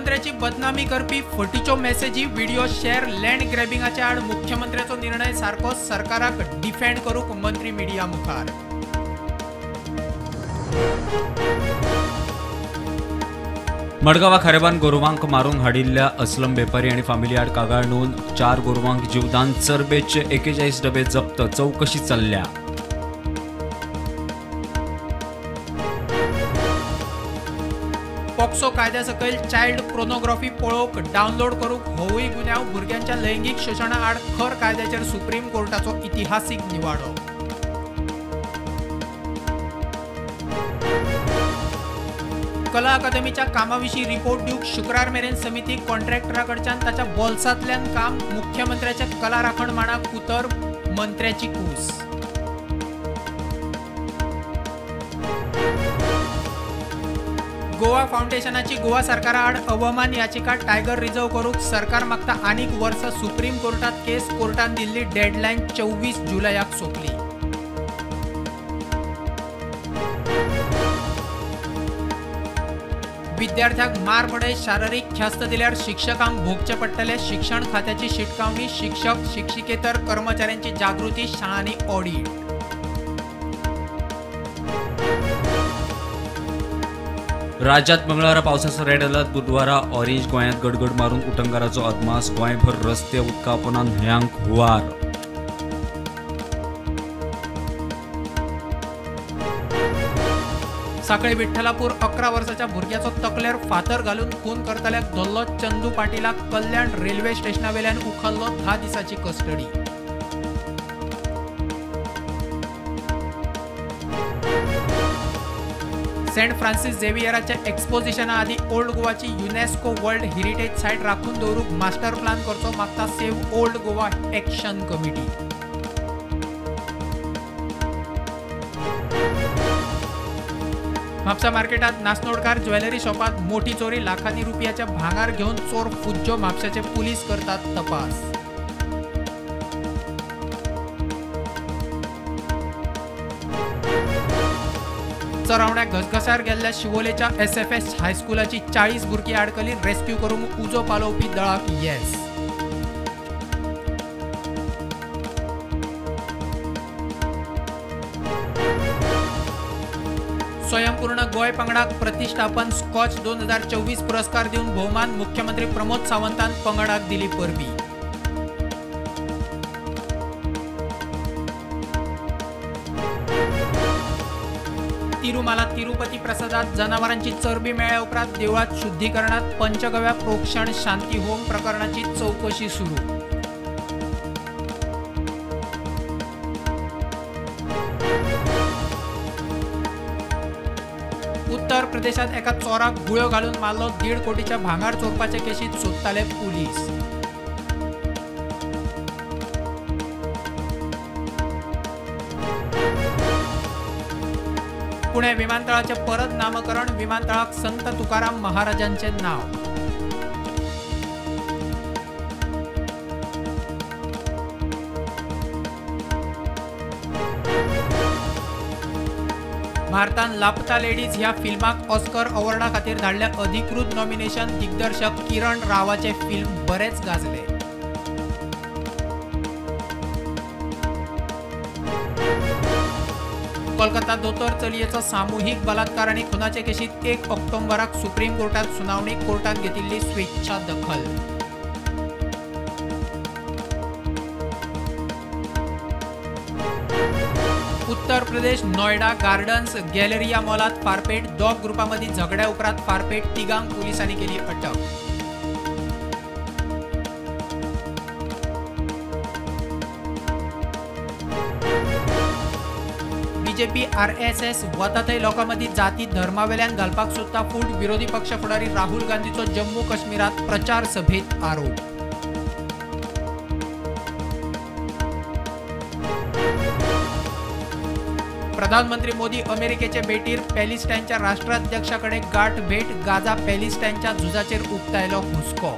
मुख्यमंत्र्याची बदनामी करपी फटीच्यो मॅसेजी, video share, land ग्रॅबिंगाच्या आड मुख्यमंत्र्याचो निर्णय सारको, सरकाराक डिफेंड करूंक मंत्री मिडिया मुखार. मडगांवा खारेबान गोरवांक मारूंक हाडिल्ल्या असलम वेपारी आनी फामिली आड कागाळ नोंद, 4 गोरवांक जीवदान, चरबेचे 41 डबे जप्त, चौकशी चल्ल्या. पॉक्सो कायद्या सकयल चायल्ड पोर्नोग्राफी पळोवंक, डावनलोड करूंक होवूय गुन्यांव, भुरग्यांच्या लैंगीक शोशणा आड खर कायद्याचेर सुप्रीम कोर्टाचो इतिहासीक निवाडो. कला अकादमीच्या कामाविशीं रिपोर्ट दिवंक शुक्रार मेरेन समिती, कॉन्ट्रॅक्टरा कडच्यान ताच्या बोल्सांतल्यान काम, मुख्यमंत्र्याच्या कला राखण माणाक उतर, मंत्र्याची कूस. गोवा फाउंडेशनाची गोवा सरकारा आड अवमान याचिका टायगर रिझर्व करूंक सरकार मागता आनीक वर्सा, सुप्रीम कोर्टात केस, कोर्टान दिल्ली डेडलायन 24 जुलयाक सोंपली. विद्यार्थ्यांक मार बडय, शारिरीक ख्यास्त दिल्यार शिक्षकांक भोगचें पडटलें, शिक्षण खात्याची शिटकावणी, शिक्षक शिक्षिकेतर कर्मचाऱ्यांची जागृती, शाळांनी ऑडीट. राज्यात मंगळारा पावसाचो रेड अलर्ट, बुधवारा ऑरेंज, गोंयांत गडगड मारून उटंगाराचो अदमास, गोंयभर रस्ते उदकापोनान न्हंयांक हुंवार. साखळे विठ्ठलापूर 11 वर्साच्या भुरग्याचो तकलेर फातर घालून खून करतल्याक धरलो चंदू पाटीलाक कल्याण रेल्वे स्टेशनावेल्यान उखल्लो, 10 दिसांची कस्टडी. सेंट फ्रांसिस झेवियराच्या एक्सपोजिशना आदी ओल्ड गोवाची युनेस्को वर्ल्ड हेरिटेज सायट राखून दवरूंक मास्टर प्लान करचो मागता save old Goa action committee. Mapusa मार्केटात नासनोडकार ज्वेलरी शॉपात मोठी चोरी, लाखांनी रुपयाच्या भांगार घेवन चोर फुज्जो, म्हापशाचे पुलीस करतात तपास. चरावण्या घसघसार गेल्ल्या शिवोलेच्या SFS हायस्कुलाची 40 भुरगीं आडकली, रेस्क्यू करूंक उजो पालोवपी दळाक येस. स्वयंपूर्ण गोंय पंगडाक प्रतिष्ठापन स्कॉच 2024 पुरस्कार दिवन भोवमान, मुख्यमंत्री प्रमोद सावंतान पंगडाक दिली परबी. तिरुमाला तिरुपती प्रसादात जनावरांची चरबी मेळ्ळ्या उपरांत देवळात शुद्धीकरणात पंचगव्या प्रोक्षण शांती होम प्रकरणाची चौकशी सुरू. उत्तर प्रदेशात एका चोराक गुळयो घालून मारलो, 1.5 कोटीच्या भांगार चोरपाचे केशीत सोदताले पुलीस. पुणे विमानतळाचे परत नामकरण, विमानतळाक संत तुकाराम महाराजांचे नाव. भारतान लापता लेडीज ह्या फिल्माक ऑस्कर अवॉर्डा खातीर धाडले अधिकृत नॉमिनेशन, दिग्दर्शक किरण रावाचे फिल्म बरेच गाजले. कोलकाता दोतोर चलयेचो सामुहीक बलात्कार आनी खुनाचे केशीत 1 ऑक्टोबराक सुप्रीम कोर्टात सुनावणी, कोर्टान घेतिल्ली स्वेच्छा दखल. उत्तर प्रदेश नोएडा गार्डन्स गॅलरिया मॉलात फारपेट, 2 ग्रुपां मदीं झगड्या उपरांत फारपेट, 3 पुलिसांनी केली अटक. बीजेपी आरएसएस वता थंय लोकां मदीं जाती धर्मावेल्यान घालपाक सोदता फूट, विरोधी पक्ष फुडारी राहुल गांधीचो जम्मू काश्मीरात प्रचार सभेत आरोप. प्रधानमंत्री मोदी अमेरिकेचे भेटीर पॅलेस्टायनच्या राष्ट्राध्यक्षाकडे गाठ भेट, गाझा पॅलेस्टायनच्या झुजाचेर उक्तायलो हुस्को.